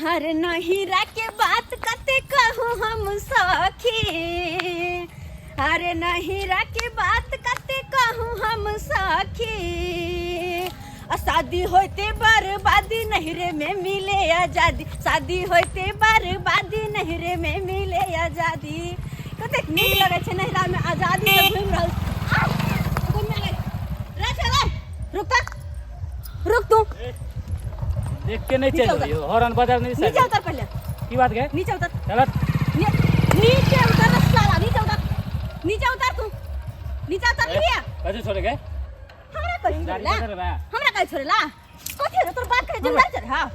हर नहिरा के बात कते कहूँ हम सखी, अरे नहिरा के बात कते कहूँ हम सखी। आ शादी होते बर्बादी नहरे में मिले आजादी, शादी होते बर्बादी नहरे में मिले आजादी। कतेक नीक लगै छै नहिरा में आजादी से घूमि रहल। आ, घूमि गेलै। रे छे रे, रुक त, रुक तू। देख के नहीं नीचे चल उतर। रही हो, हॉर्न बजा नहीं नीचे सकते। उतर पहले। की बात गए? नीचे उतर। चलत। नीचे उतर रे साला, नीचे उतर, नीचे उतर तू, नीचे उतर लिया। कैसे छोड़े गए? हमरा कहीं गाड़ी छोड़ेला? बदल रहा है। हमरा कहीं छोड़ेला? कथी रे तोर बाप के जिम्मेदारी चले? हां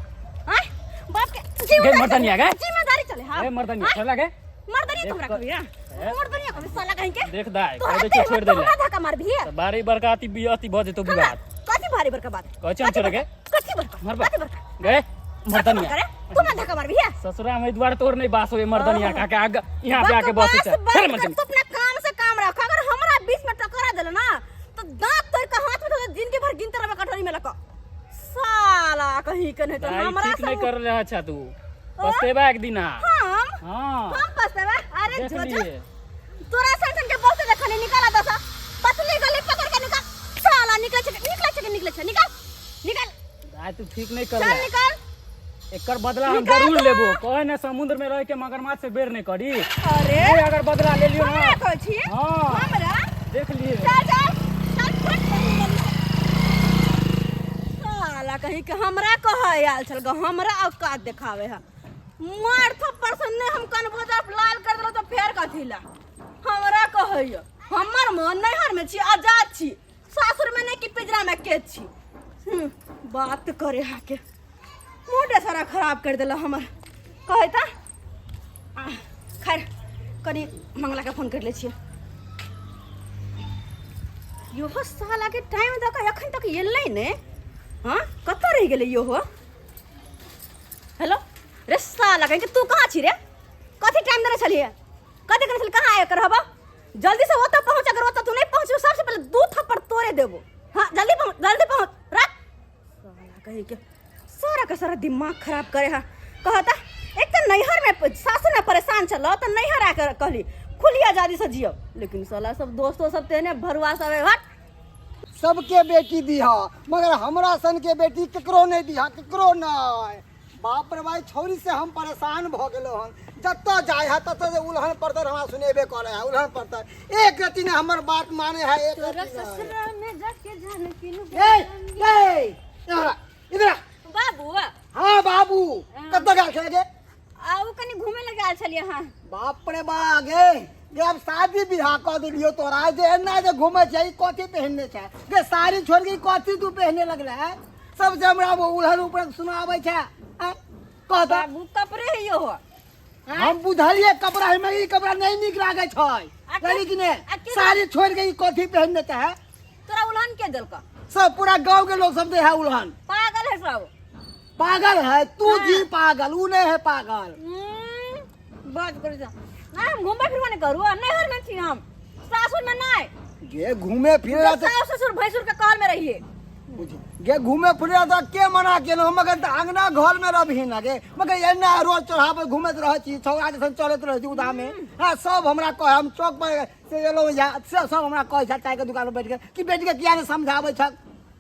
आय बाप के जिम्मेदारी मर्दानी आ गए? जिम्मेदारी चले। हां ए मर्दानी आय? छोड़ा गए? मर्दानी देख तोरा तो- कभी ना ए? मर्दानी कभी साला कहीं के देख दाय तोरा कह दे देह छोड़ में दे तोरा धक्का मार भी तो बारी बड़का अति बी अति भ जेतो हमरा विवाद। कथी भारी बड़का बात? कहै छै कथी छोड़े बड़का? के? कथी बड़का? मरबा। कथी बड़का? गए मर्दनिया करे तू मन धक्का मार भी ससुरा में द्वार तोर नहीं बास होए मर्दनिया का के आग यहाँ पे आके बस बकवास छै। बंद फिर कर, मर्दनी तू अपना काम से काम रख। अगर हमरा बीच में टकरा देल ना तो दांत तोड़ के हाथ में धो जिंदगी भर गिनते रहबे कटोरी में लक साला कहीं के नहीं तो दाई, हमरा ठीक से नहीं कर रहा अच्छा तू पछतेबा एक दिना। हम हाँ हम पछतेबा? अरे देख जो जो लिए। तोरा सन सन के बहुत देखने निकाला दसा पतली गली पकड़ के निकाल साला। निकले छे, निकले छे, निकले छे, निकाल निकाल। दाई, तू ठीक नहीं कर चल रहा। निकाल। एकर बदला हम निकाल जरूर तो। लेबो। कहे ना समुद्र में रह के मगरमच्छ से बेर नहीं करी। अरे ए, अगर बदला ले लियो ना। हमरा कहै छी? हाँ। हमरा देख लिए। चल चल चल फट साला कहीं के हमरा कहै आयल छल ग, हमरा औकात देखावे है। मार थप्पड़ से नहीं हम कन भजा लाल कर देलो तो फेर कथी ला हमरा कहैया। हमर मन नैहर में छी, आजाद छी, सासुर में नहीं कि पिंजरा में कैद छी। बात करे हाके मोटे सारा खराब कर देला हमर। कहै त खैर कनी मंगला के फोन कर ले छियै। इहो साला के टाइम दऽ कऽ एखन तक एलै ने। हाँ कतऽ रहि गेलै इहो? हेलो रे साला कहीं के तू कहाँ छी रे? कथी टाइम देने छलियै? कथी करै छलियै? कहाँ आयल रहबा? जल्दी से ओतऽ पहुँच। अगर ओतऽ तू नहीं पहुँच सबसे पहले दू थप्पड़ तोरे देबो। हाँ जल्दी पहुँच, जल्दी पहुँच। रख साला कहीं के सारा का सारा दिमाग खराब करे। हा कहता एक तो नैहर में सासुर में परेशान चलो तो नैहर आकर कहली खुली आजादी से जियो, लेकिन साला सब दोस्तों सब तेने भरुआ सब है, हट। सबके बेटी दिहा मगर हमरा सन के बेटी केकरो नहीं दिहा, केकरो नहीं। बाप रे भाई छौरी से हम परेशान भ गेलो हन। जतऽ जाय है ततऽ जे उलहन पड़तै हमरा सुनेबे करे है। उलहन पड़तै एक रति ने हमर बात माने है एक तोरा रति नहीं। ससुरा में जाके जान किन ए, ए, इधर आ, इधर आ। बाबू। हाँ बाबू, कतऽ गेल छलै गे? आ उ कनी घूमे लए गेल छलियै हँ। बाप रे बा गे, गे अब शादी बियाह कऽ देलियौ तोरा जे एना जे घूमै छै। ई कथी पहिनने छै गे? साड़ी छोड़ के ई कथी तू पहिने लगले है? सब जे हमरा वो उलहन ऊपर सुनाबै छै आँय? कह तऽ। बाबू कपड़े है यो। हम बुझलियै कपड़ा में ई कपड़ा नहीं नीक लागै छै। जानी कि ने? आ के- साड़ी छोड़ के ई कथी पहिनने छै? तोरा उलहन के देलक? सब पूरा गांव के लोग सब दे है उलहन। पागल है सब। पागल है तू जी पागल, ऊ नहीं है पागल। बात करै छै ना। हम घूमबे फिरबे नहीं करू, नैहर में छी हम, सासुर में नहीं। गे घूमे फिरे तो सास ससुर भैंसुर के कहल में रहिए। बुझी गे घूमे फिरे तो के मना केलहुँ हम? मगर तऽ अंगना घर में रहबही ना गे। मगर एना रोज चढ़ाबै घूमैत रहै छी, छौड़ा जैसन चलैत रहै छी उदा में। हाँ सब हमरा कहै, हम चौक पर से एलहुँ या से सब हमरा कहै छै चाय के दुकान पर बैठ के कि बेटी के किया नहीं समझाबै छक?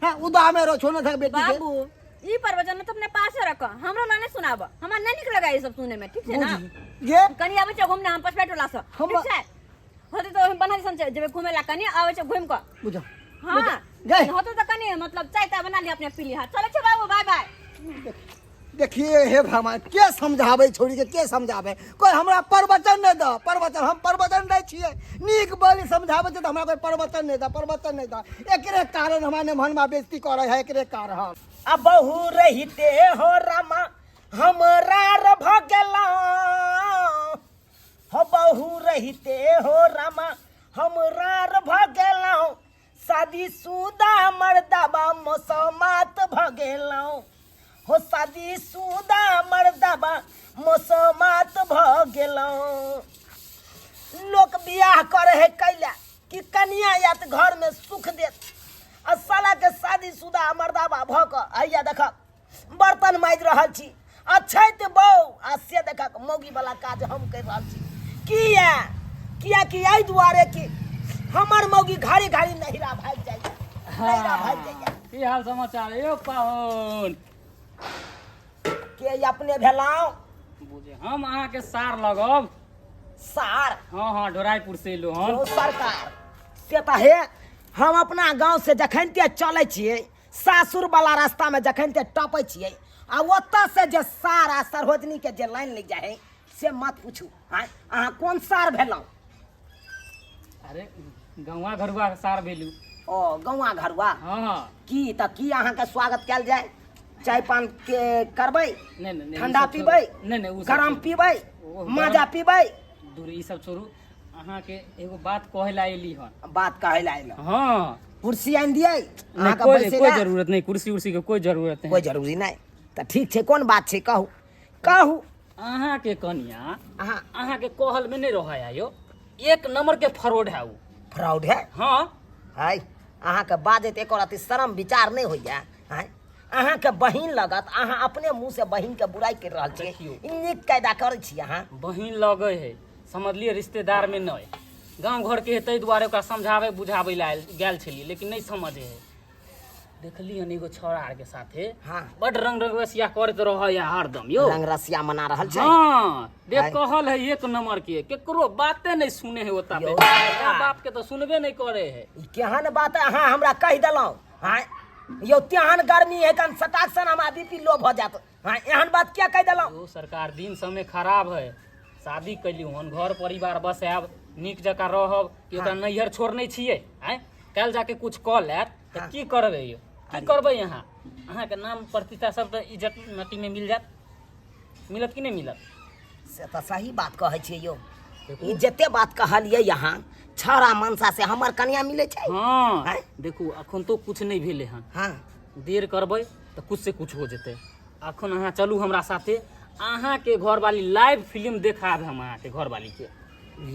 हाँ उदा में रहो छोड़ने छक बेटी के। बाबू ई प्रवचन तो अपने पास रख, हमरो ना नहीं सुनाब। हमरा नहीं निक लगा ई सब सुने में, ठीक छै ना? गे कनी आबै छै घूमने हम पछबा टोला से, ठीक छै? होते तो हम बना दिसन जेबे घूमे ला, कनी आबै छै घूम के। बुझ हाँ गए। होते तो कनी मतलब चाय ताय बना ली अपने पी ली। हाँ चले छै बाबू, बाय बाय। देखिए हे भगवान, के समझाबै छोड़ी के, के समझाबै? कोई हमरा प्रवचन नहीं दऽ प्रवचन। हम प्रवचन दै छियै, नीक बोली समझाबै छै तऽ हमरा कोई प्रवचन नहीं दऽ, प्रवचन नहीं दऽ। एकरे कारण हमरा ने मनमा बेइज्जती करै है, एकरे कारण। आ बहु रहिते हो रामा हमरा र भ गेला हो, बहु रहिते हो रामा हमरा र भ गेलौं, शादी शुदा मर्दाबा मौसमात भ गेलौं हो, शादी शुदा मर्दाबा मौसमात भ गेलौं। लोक बियाह करे है कैला कि कनिया आयत घर में सुख देत, आ साला के शादी शुदा मर्दाबा भ क हैया देख बर्तन माजि रहल छी, अछैत बौ आ से देखक मौगी वाला काज हम करि रहल छी। किया किया कि एहि दुआरे कि हमर मौगी घड़ी घड़ी नहिरा भागि जाइया, नहिरा भागि जाइया। की हाल समाचार यौ पाहुन? के अपने भेलहुँ? बुझे हम अहाँके सार लगब। सार? हाँ हाँ, ढोराईपुर से एलहुँ हन। यौ सरकार, से तऽ हे हम अपना गाँव से जखन ते चलै छियै सासुर वाला रास्ता में जखन ते टपै छियै आ ओतऽ से जे सार आ सरोजनी के जे लाइन लागि जाइ है से मत पूछू। आँय, अहाँ कोन सार भेलहुँ? अरे गौवा घरुआ के सार भेलू। ओ गौवा घरुआ? हाँ हाँ। की तऽ की अहाँके स्वागत कयल जाय? चाय पान के करबै? नहीं, नहीं, नहीं, ठंडा ई सब पीबै? छोड़ू। नहीं, नहीं, उ सब गरम छोड़ू। पीबै? ओ, गरम- माजा पीबै? दूर ई सब छोड़ू, अहाँके एगो बात कहै ला एली हन। बात कहै ला एलहुँ? हाँ। कुर्सी आनि दियै नहीं, अहाँके कोई बैसै कोई ला? जरूरत नहीं, कुर्सी उर्सी के कोई जरूरत नहीं। कोई जरूरी नहीं तऽ ठीक छै, कोन बात छै कहू कहू। अहाँके कनिया अहाँ अहाँके कहल में नहीं रहै है यौ, एक नंबर के फ्रॉड है उ। फ्रॉड है? हाँ। है अहाँके बाजैत एको रत्ती शरम विचार नहि होइया? आँय, अहाँके बहिन लगत, अहाँ अपने मुँह से बहिन के बुराइ करि रहल छियै। देखियौ। ई नीक कायदा करै छी अहाँ? बहिन लगै है समझलियै, रिश्तेदार में नहीं, गाँव घर के है, ताहि दुआरे ओकरा समझाबै बुझाबै लए आयल गेल छलियै, लेकिन नहीं समझे है। देखली हन एगो छौड़ा आर के साथे। हाँ। बड रंग रंग रसिया करैत रहै है हरदम यौ। रंग रसिया मना रहल छै? हाँ, देख आइ। कहल है एक नंबर के, केकरो बाते नहीं सुने है ओता पे। यौ। माय बाप के तो सुनबे नहीं करे है। ई केहन बात है अहाँ हमरा कहि देलहुँ? आँय यौ, तेहन गर्मी है कन सटाक सन हमरा बीपी लो भऽ जायत। हाँ, एहन बात किया कहि देलहुँ? यौ सरकार, दिन समय खराब है, शादी कैली हन, घर परिवार बसायब, नीक जकाँ रहब कि ओकरा नैहर छोड़ने छियै? आँय, काल्हि जाके कुछ कऽ लेत तऽ हाँ। की करबै यौ, की करबै अहाँ? अहाँके नाम प्रतिष्ठा सब तऽ इज्जत माटी में मिल जायत, मिलत कि नहि मिलत? से तऽ सही बात कहै छियै यौ। ई जते बात कहलियै अहाँ, छौड़ा मनसा से हमर कनिया मिलै छै? हाँ। आँय? देखू, अखन तो कुछ नहीं भेलै हन। हाँ। देर करबै तऽ कुछ से कुछ हो जेतै। अखन अहाँ चलू हमरा साथे, अहाँके घरवाली लाइव फिल्म देखाब हम अहाँके घरवाली के।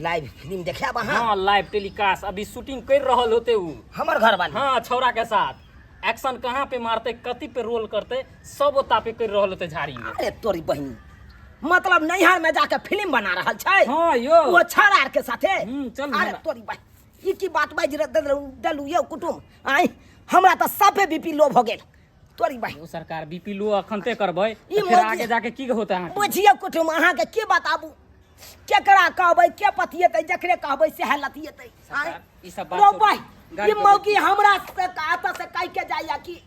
लाइव फिल्म देखायब अहाँ? हाँ, लाइव टेलीकास्ट अभी शूटिंग कर रहल होते उ हमर घरवाली। हाँ, छौड़ा के साथ एक्शन कहाँ पे मारते, कथी पे रोल करते, सब ओता पे कर रहल होते झाड़ी में। अरे तोरी बहिनी, मतलब नैहर में जाके फिल्म बना रहल छै? हाँ यौ। वो छौड़ा आर के साथे? चल अरे हमरा। तोरी बहिनी, ई की बात बाजि देलू यौ कुटुम? आँय, हमरा तऽ साफे बीपी लो भऽ गेल तोरी बहिन। यौ सरकार, बीपी लो अखनते करबै ई तऽ फेर मौगी- आगे जाके की होतै अहाँके? बुझियौ कुटुम, अहाँके की बताबू, केकरा कहबै के पतियेतै, जकरे कहबै सएह लतियेतै। आँय? सरकार, ई सब बात रौ छोड़ू। बहिन, गाड़ी ई पर मौगी हमरा से एतऽ से कहि के जाइया कि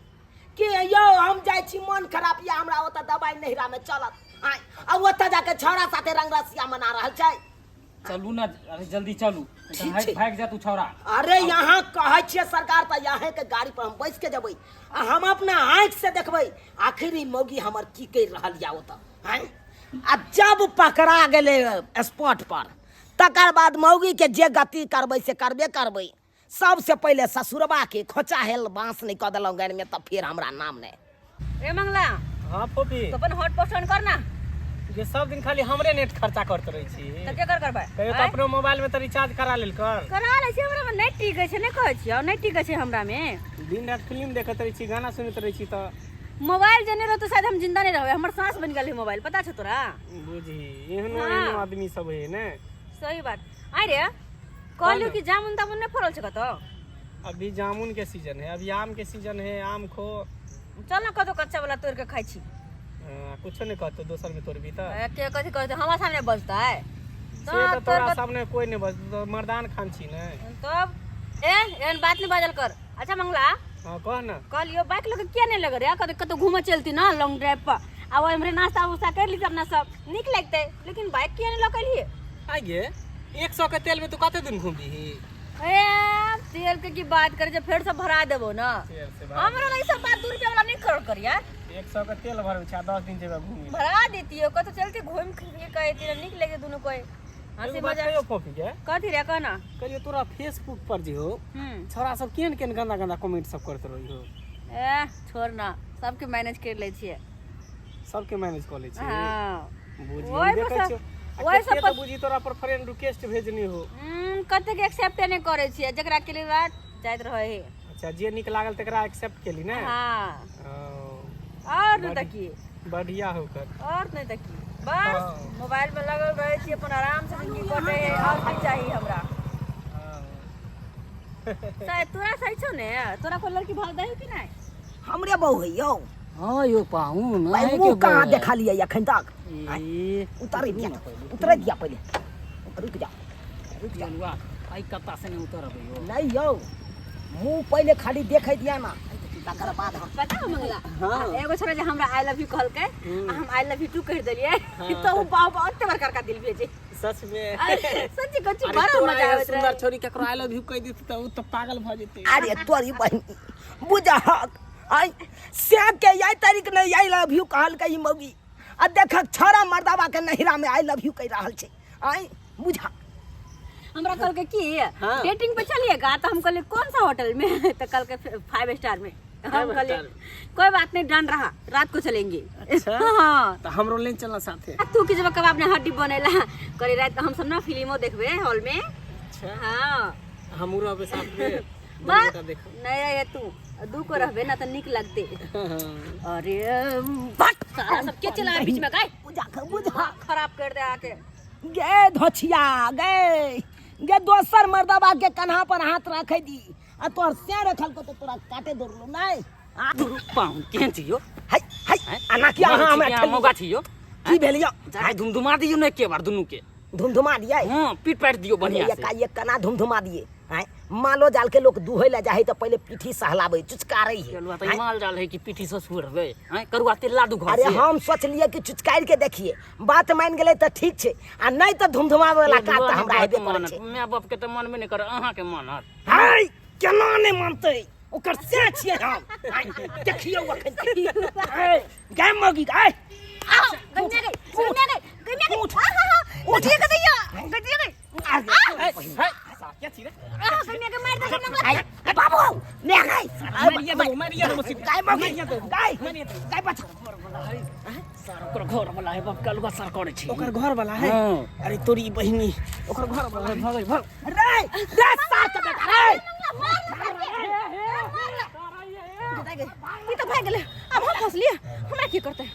यौ हम जाइ छी, मन खराब यऽ हमरा, ओतऽ दवाइ नैहरा में चलत। आँय, आ ओतऽ जाके छौड़ा साथे रंग रसिया मना रहल छै। चलू ना, अरे जल्दी चलू, नहीं तऽ ठीक भागि छै। भागि जायत उ छौड़ा। अरे यहाँ कहै छियै सरकार, तऽ यहाँ के गाड़ी पर हम बैस के जेबै आ हम अपना आँखि से देखबै आखिर ई मौगी हमर की करि रहल यऽ ओतऽ। आँय, आ जब पकड़ा गेलै स्पॉट पर, तकर बाद मौगी के जे गति करबै से करबे करबै। सबसे पहिले ससुरबा के खोचा हेल बाँस नहि कऽ देलहुँ गानि में तऽ फेर हमरा नाम नहि। रे मंगला। हाँ फोफी। तो अपन हॉटस्पॉट ऑन कर ना। जे सब दिन खाली हमरे नेट खर्चा करते रहे छी। तऽ केकर करबै? कहियो तऽ आँय? अपनो मोबाइल में तऽ रिचार्ज करा लेल कर। करा लै छी, हमरा में नहि टिकै छै, नहि कहै छियौ नहि टिकै छै हमरा में। दिन रात फिल्म देखैत रहे छी, गाना सुनैत रहे छी तऽ मोबाइल जे नहि रहतौ शायद हम जिंदा नहि रहबै। हमर साँस बनि गेल है मोबाइल, पता छौ तोरा? बुझी एहनो हाँ। एहनो आदमी सब है ने। सही बात। आइ रे, कहलियौ कि जामुन तामुन नहि फड़ल छै कतौ? अभी जामुन के सीजन है, अभी आम के सीजन है, आम खो। चल ना कतौ कच्चा वाला तोड़ के खाइ छी। हाँ, कुछो नहीं कहतो, दोसर में तोड़बी तऽ। ए, के कथी कहतै, हमरा सामने बजतै? से तऽ तोरा सामने कोई नहीं बजतौ, तो मर्दान खान छी ने। तब ए एहन बात नहीं बाजल कर। अच्छा मंगला। हाँ कह ना। कहलियो बाइक लऽ के किया नहीं लग रे, कतौ कतौ घूमे चलती ना लॉन्ग ड्राइव पर, आ हमरे नाश्ता उस्ता कर ली अपना सब नीक लगतै, लेकिन बाइक किया नहीं लऽ के एलियै? आगे 100 के तेल में तू कते दिन घूमबी? ए तेल के की बात करे, फेर से भरा देबो ना। तेल से भरा हमरा लग ई सब बात 2 रुपया वाला नहीं कर कर यार। 100 के तेल भरबै छै आ 10 दिन जेबै घूमे। भरा देतियो, कतौ चलती घूम फिर के अइती, नीक लगे दुनू कोई हंसी एगो बात मजाक। कहियो फोफी के? कथी रे कहना? कहियो तोरा फेसबुक पर जे हो छोरा सब केहन केहन गंदा गंदा कमेंट सब करत रही हो? ए छोड़ ना, सबके मैनेज कर लै छियै। सबके मैनेज कऽ लै छियै? हाँ। बुझी ओहि हम देखै पर छियौ। आ ओहि कते सब तऽ पर- बुझी तोरा पर फ्रेंड रिक्वेस्ट भेजने हो। कतेक एक्सेप्ट नहि करै छियै, जकरा के लिए बात जाइत रहै है। अच्छा, जे नीक लागल तकरा एक्सेप्ट केली ने? हाँ। ओ, और न तऽ की। बढ़िया हो कर। और नहीं तऽ की, बस मोबाइल में लगल रहै छी, अपन आराम से जिंदगी कटै है, और की चाही हमरा। सही तोरा सही छौ ने? तोरा कोई लड़की भाव दै कि नहीं? हमरे बहु है यौ। हाँ यो पाहुन, भाई अहींके मुँह कहाँ बहू है। देखलियै एखन तक? ई, उतारे दिया, उतरे दिया पहिले, रुक जा रुक जा। जनुआ, एहि कत्ता से नहि उतरबै यौ। नहीं यौ, मुँह पहिले खाली देखै दिया ना, तकर बाद हम पता हो मंगला? एगो छोरा जे हमरा I love you कहलकै आ हम I love you two कहि देलियै तऽ ओ बाप ओते बड़का बड़का दिल भेजे। सच में? अरे, सच्ची कच्ची अरे बड़ा तोरा मजा एहन आबैत सुंदर रहे। छोरी केकरो I love you कहि देतै तऽ उ तऽ पागल भऽ जेतै। अरे तोरी बहिनी बुझहक आइ से के आइ तारीख नहीं I love you कहलकै ई मौगी, आ देखक छौड़ा मर्दाबा के नहिरा में I love you कहि रहल छै। आइ बुझा हमरा कहलकै कि डेटिंग पे चलिएगा, तो हम कहलिए कौन सा होटल में, तो कहलकै 5 स्टार में। हम कहलिए कोई बात नहीं, डन रहा, रात को चलेंगे। अच्छा। हाँ। तऽ हमरो ले चलना साथे। आ तू की जब कबाब ने हड्डी बनेला करे रात हम सब ना फिल्मो देखबे हॉल में। अच्छा। हाँ। हमरो रहबे साथ में। बस देखो। नहीं रहे तू दू को रहबे ना तो निक लगते। अरे बट सारा सब के चला बीच में गाय बुझा के बुझा खराब कर दे आके। गे धोछिया गे गे दोसर मर्दबा के कन्हा पर हाथ रखे दी आ तोहर से रखल को तो तोरा काटे दौड़लो नहीं। पाहुन केहन छी यौ? हाय हाय आना की अहाँ हमरा अहाँ ठेली मौगा छी यौ? की भेल यौ? जाय धुमधुमा दियौ ने एके बार दुनू के। धुमधुमा दियै? हाँ, पीट पाटि दियौ बढ़िया से। एकाएक केना धुमधुमा दियै? आँय, मालो जाल के लोक दुहै लए जाइ है तऽ पहिले पीठी सहलाबै चुचकारै है। चलुआ तऽ ई माल जाल है कि पीठी से सुरबै? आँय, करुआ तेल लादू घर अरे से। हम सोचलियै कि चुचकारि के देखिए, बात मानि गेलै तऽ ठीक छै, आ नहि तऽ धुमधुमाबै वाला काज तऽ हमरा हेबे करै छै। माय बाप के तऽ मानबे नहि करत, अहाँके मानत। हाय, केना नहि मानतै? ओकर से छियै हम। आँय, देखियौ अखन। आँय, गाय मौगी गाय। आओ, गंजा गई, गंजा गई, गंजा गई। उठ। आ, हा, हा, गजिया के दैया, गजिया गई। आ, क्या छी रे? आ, गंजा के मार दे मंगला। आय, बाबू, ने गाय। मारिया देबो, मारिया देबो सीधे। गाय मौगी, गाय, गाय बचा। सर ओकर घर वाला है बाप कलुआ सर करै छै। ओकर घर वाला है? हाँ। अरे तोरी बहिनी ओकर घर वाला है। भगै भग। रे, रे सार के बेटा रे। गई ई तो भाग गेलै, अब हम फंसलिए, हमरा की करतै?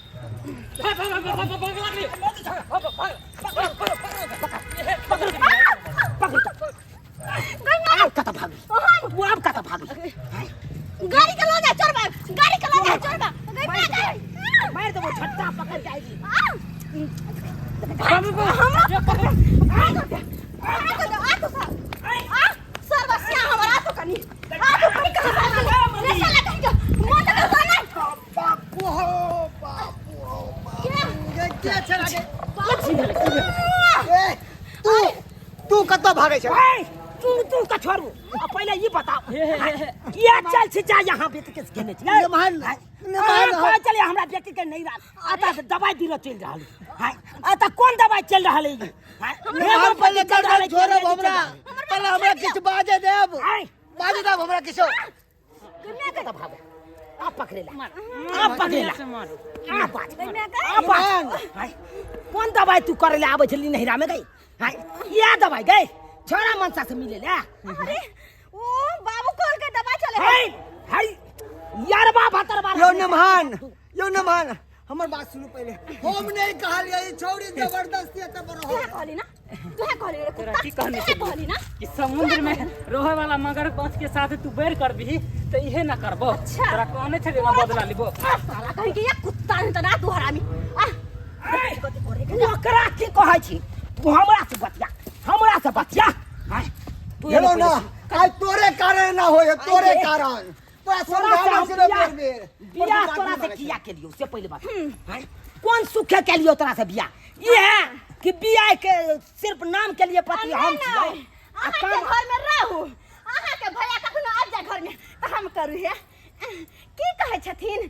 आब कतऽ भागी? तू आब कतऽ भागी? गाड़ी के लऽ जा चोरबा, गाड़ी के लऽ जा चोरबा। गई मैं गई। मारि देबो छट्टा पकड़ के आएगी। हमरा पकड़ आ तो आ तो सर आ सर बस यहाँ हमरा आ तो कनी आ तो कनी कहाँ भाग गेलै रे साला, कहीं के मौत के ना। बापू हो बापू हो बापू। गे, के छै रे? ए, तू तू कतऽ भागै छै? ए, तू तू का छोड़ू, आ पहिले ई बताओ किया चल छी जा यहाँ बेटी के घेने छी? ने मान ने मान। कहाँ चले हमरा बेटी के नहीं रहा आता से दवाई दिलो चल रहल है, आता कौन दवाई चल रहल है ई? हाय, ने मान पहिले चल रहल है, छोड़ब हमरा, पहिले हमरा किछु बाजे देब, हाय, बाजे देब हमरा किछु। कतऽ भागे? आ पकड़ेला, आ पकड़ेला, आ बाज, आ बाज। हाय, कोन दवाई तू करे ले आबै छली नहिरा में गई? हाय, या दवाई गई छोरा मनसा से मिले ले। अरे ओ बाबू कॉल के दवा चले। हाय हाय, यारबा भतरबा। यौ नमहान, यौ नमहान, हमर बात सुनू पहिले। हम नहीं कहलियै, ई छौड़ी जबरदस्ती एतऽ पर तू रहल। कहली ना, तू कहली रे कुत्ता, की कहने तू छलियै? कहली ना कि समुद्र में रहे वाला मगरमच्छ के साथ तू बैर करबिही तऽ इहे ना करबो। अच्छा। तोरा कहने छलियै ना बदला लिबो। आ साला कहीं के या कुत्ता नहीं त ना तू हरामी। आ तू ओकरा की कहै छी? तू हमरा से बतिया, हमरा से बतिया। हाय, तू हेलो ना, आइ तोरे कारण ना होय, तोरे कारण। तोरा तोरा से समझाबै हम छियै बेर बियाह- बेर। बियाह तोरा से किया केलियौ से पहिले बात। हाय, कोन सुखे केलियौ तोरा से बियाह? ई है कि बियाह के सिर्फ नाम के लिए पति हम छियै। आ अहाँ के काम घर में रहू, अहाँ के भैया कखनो आबि जाय घर में तऽ हम करू हे की कहै छथिन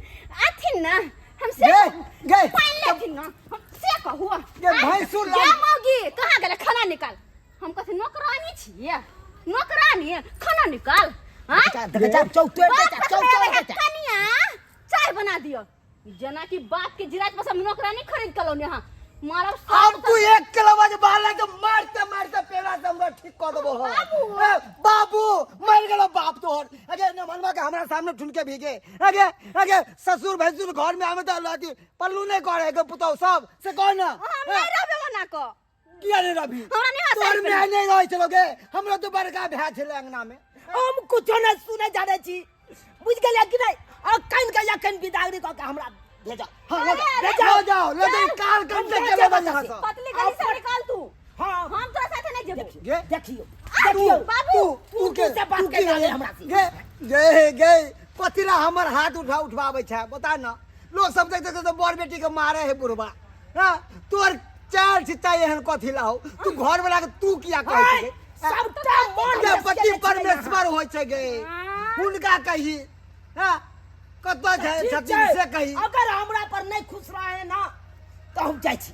आथिन ना हम से गे, गे। पानि लेथिन ना हम से कहू। गे, भैंसुर गे लाल। मौगी कहाँ गेलै? खाना निकाल। हम कहै नौकरानी छियै, नौकरानी खाना निकाल। हाँ? देखै छै, चौक तोड़ि दै छै, बाप चौक रे, तोड़ि दै छै। कनिया चाय बना दियौ, जेना कि बाप के जिरात पर सब नौकरानी खरीद के लौने। हाँ मारब आब तू एक किलो जे बाला के मारते मारते पेड़ा से हमरा ठीक कऽ देबो हो। ए, बाबू मर गेलो बाप तोहर। अगे न मनवा के हमरा सामने ठुनके भीगे। अगे अगे ससुर भैंसुर घर में आमे तऽ लती पल्लू नहीं करे के पुतौ सब से कह ना। हम नहीं रहबे ओना क। किया नहीं रहबी? हमरा नहीं हंसाई तोहर माय नहीं रहै छलो गे, हमरा तो बड़का भाय छलै अंगना में। हम कुछो नहीं सुने जाने छी, बुझ गेलियै कि नहीं? अखन के अखन बिदागरी कऽ के हमरा भेजऽ। हाँ, ले जाओ, ले जाओ, ले जाओ, काल कम से चले बजा यहाँ से। पतली गली से निकाल तू। हाँ। हम तोरा साथे नहीं जेबो। गे? देखियो, तू, देखियो। बाबू, तू, तू के, से बात तू के की जाने रे? हमरा से। गे, गे, गे, कथी ला हमर हाथ उठा उठवाबै छै बता ना। लोग सब देख देख तो बर बेटी के मारे है बुढ़वा। हाँ, तोर चार छिट्टा एहन कथी ला हो? तू घर वाला के तू किया कहै हाय, छै? सबटा मन के बेच पति केने छलै परमेश्वर होइ छै गे, हुनका कही। हाँ, कतऽ छै ठीक छथिन छै। से कही। अगर हमरा पर नहीं खुश रहे ना तो हम जाइ छी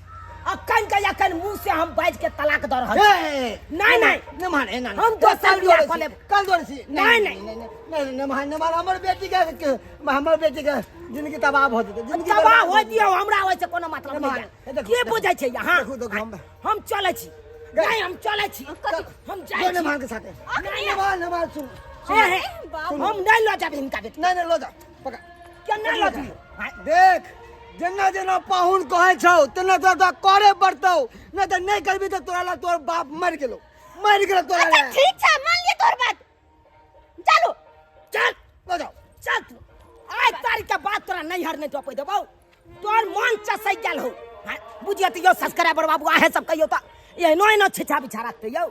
अखन के अखन मुंह से हम बाजि के तलाक दऽ रहल छी। हे, नहीं, नहीं। नहीं मान, एना नहीं। हम दोसर कल बियाह जोड़ै कऽ छी, लेब। कल जोड़ै छी। नहीं, नहीं। नहीं, नहीं, नहीं, नहीं मान, नहीं मान, हमर बेटी के, के, हमर बेटी के जिंदगी तबाह भऽ जेतै, जिंदगी तबाह बर्बाद हो भऽ दियौ, हमरा ओहिसँ कोनो मतलब नहीं नहि मान, यऽ। देखू, के देखू। बुझै छै यहाँ? देखू, देखू, हम- हम चलै छी। नहीं, हम चलै छी। हम जाइ जो नहीं छी। मान के साथे। नहीं, नहीं मान, नहीं मान, सुन। हे, हे, बाबू। हम नहीं लऽ जाब हिनका बेटी। नहीं, नहीं, लऽ जा, पकड़। केना लऽ जइयौ? देख, जेना जेना पाहुन कहै छौ तेना तोरा तोरा करे पड़तौ, नहीं तऽ नहीं करबी तऽ तोरा ला तोहर बाप मरि गेलौ, मरि गेलौ तोरा अच्छा ला। ठीक छै, मान लिअ तोहर बात, चलू। चल लऽ जाओ। चल तू। आइ तारीख के बाद तोरा नैहर नहीं टपै देबौ, तोहर मन चसै गेल हौ। हाँ, बुझियौ तऽ यौ सब्सक्राइबर बाबू, अहें सब कहियौ तऽ एहनो एहनो छिछा बिछा रखतै यौ।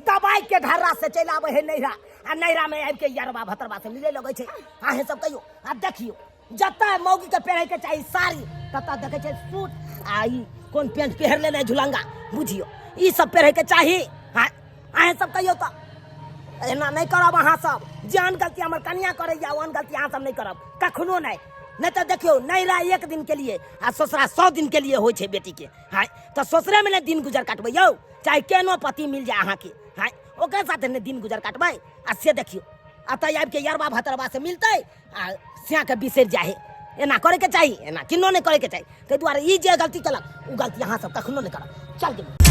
दबाई के ढर्रा से चलि आबै है नैहरा, आ नैहरा में आबि के यरबा भतरबा से मिले लगै छै। अहें सब कहियौ। आ देखियौ जतऽ मौगी के पहिरे के चाही साड़ी ततऽ देखै छै सूट आ ई कोन पेंट पहिर लेने झुलंगा, बुझियौ ई सब पहिरे के चाही। हाँ, अहें सब कहियौ तऽ एना नहि करब अहाँ सब। जेहन गलती हमर कनिया करैया ओहन गलती अहाँ सब नहि करब कखनो नहि। नहि तऽ देखियौ नैहरा एक दिन के लिए आ ससुरा 100 दिन के लिए होइ छै बेटी के। हाँ, तऽ ससुरे में ने दिन गुजर काटबै यौ, चाहे केहनो पति मिल जाए अहाँके, हाँ ओकरे साथे ने दिन गुजर काटबै। आ से देखियौ एतऽ आबि के यरबा भतरबा से मिलतै आ सियाके बिसरि जाइ है। एना करैके चाही? एना किन्नो नहि करैके चाही। ताहि दुआरे ई जे गलती केलक ओ गलती अहाँ सब कखनो नहि करब। चल गेलहुँ।